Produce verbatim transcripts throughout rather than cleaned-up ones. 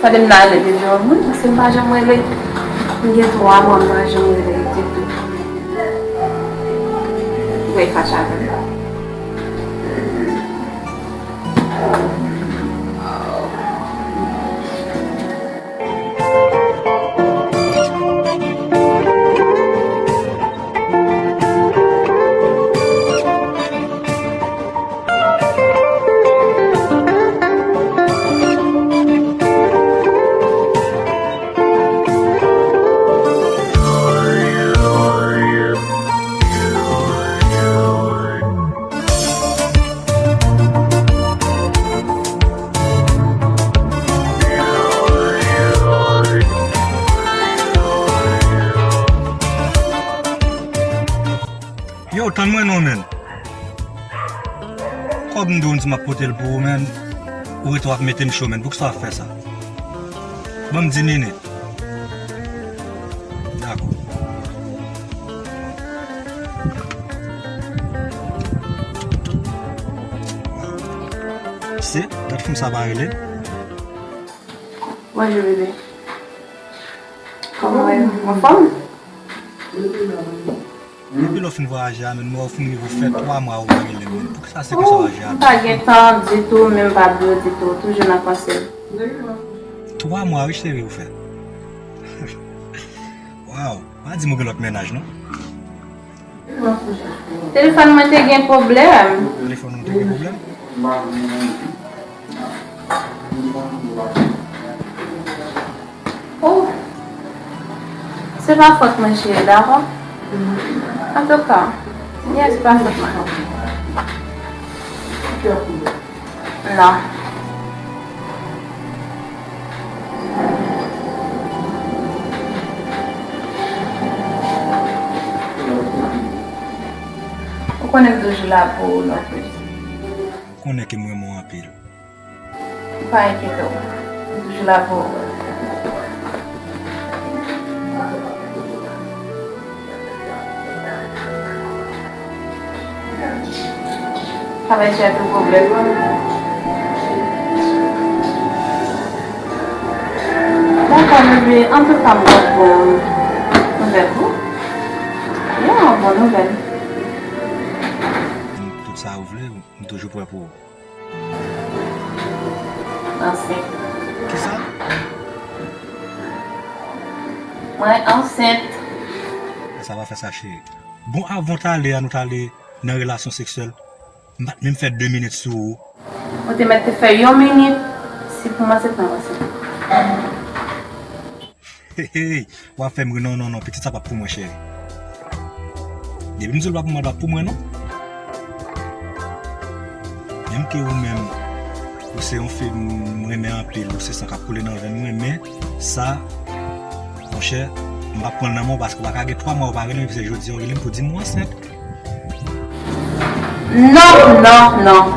Fòde m ta rele depi yon moun, paske m pa janm rele. M gen twa mwa m pa janm rele ditou. Ou wè l fache avè m. Yo, tann mwen non, menn. Kòb m di w, m di m ap pote l pou ou, menn. Ou rete w ap mete m cho, menn. Poukisa w ap fè sa? Ban m dis minit. Dakò. Se, dat fanm sa pa rele. Bonjou, bebe. Kòman w ye? Anfòm? Depi lè w fin vwayaje a, menn, m wè w fin rive w fè twa mwa ou pa rele m, menn. Poukisa se konsa w aji a? M pa gen tan ditou, men m pa bliye w ditou. Toujou nan panse m. Twa mwa, wi, cheri, ou fè. Waw, pa di m ou gen lòt mennaj, non? Telefòn mwen te gen pwoblèm. Telefòn ou te gen pwoblèm? Oh, se pa fòt mwen, cheri, dakò? Antouka, yeah, se pa fòt mwen. Non. Ou konnen m toujou la pou ou, non, Chris. Ou konnen ke m renmen w anpil. Pa enkyete w. M toujou la pou ou. Avèk Jacques ou pwoblèm. Dakò, bebe. Antouka, m gen bon nouvèl pou ou. Yeah, yon bon nouvèl. Tout sa ou vle, m toujou prè pou ou. Ansent. Kisa? Mwen ansent. Sa pa fè sa, cheri. Bon, avan w t ale a, nou t ale nan relasyon seksyèl. M pa t menm fè de minit sou ou. Ou te mèt te fè yon minit. Si pou mwen, se pou mwen, se. Hey, hey, w ap fè m ri. Non, non, non, pitit sa p ap pou mwen, cheri. Depi m di w l p ap pou mwen, l p ap pou mwen, non. Menm ke ou menm, ou se yon fi m renmen anpil, ou se san k ap koule nan venn mwen, men sa, monchè, m p ap pran l nan men w, paske w pa ka gen twa mwa ou pa rele m, epi se jodi a w rele m pou di m ou ansent. Non, non, non.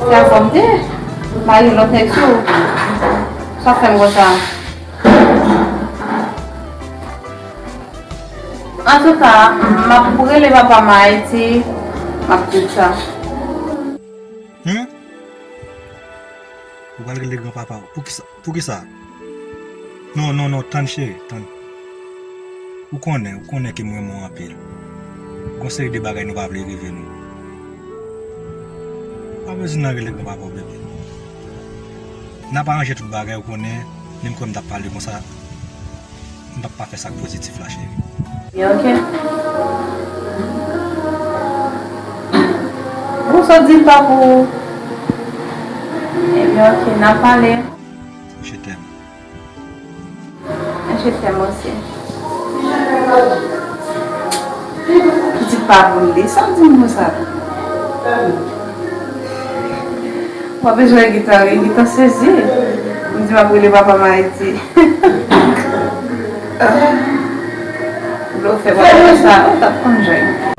Se anfòm te. M pa gen lòt nèg sou ou. Sa fè m konsa. Antouka, m ap rele papa m Ayiti, m ap di l sa. Hmm? Ou pral rele granpapa w. Poukisa? Poukisa? Non, non, non, tann cheri, tann. Ou konnen, ou konnen ke m renmen w anpil. Gon seri de bagay nou pa vle rive nou. Ou pa bezwen nan rele granpapa w, bebe. N ap aranje tout bagay, ou konnen, menm kwè m t ap pale konsa, m p ap pa fè sa k pozitif la, cheri. Ebyen, oke. Ou sot di l pa pou ou. Ebyen, oke, n ap pale. Je t'aime. Je t'aime aussi. Pitit pa pou li, sa w di m konsa? W ap bezwen Gita, wi, Gita sezi. M di m ap rele papa m Ayiti. Blofè, w ap fè sa, w t ap konn jwenn.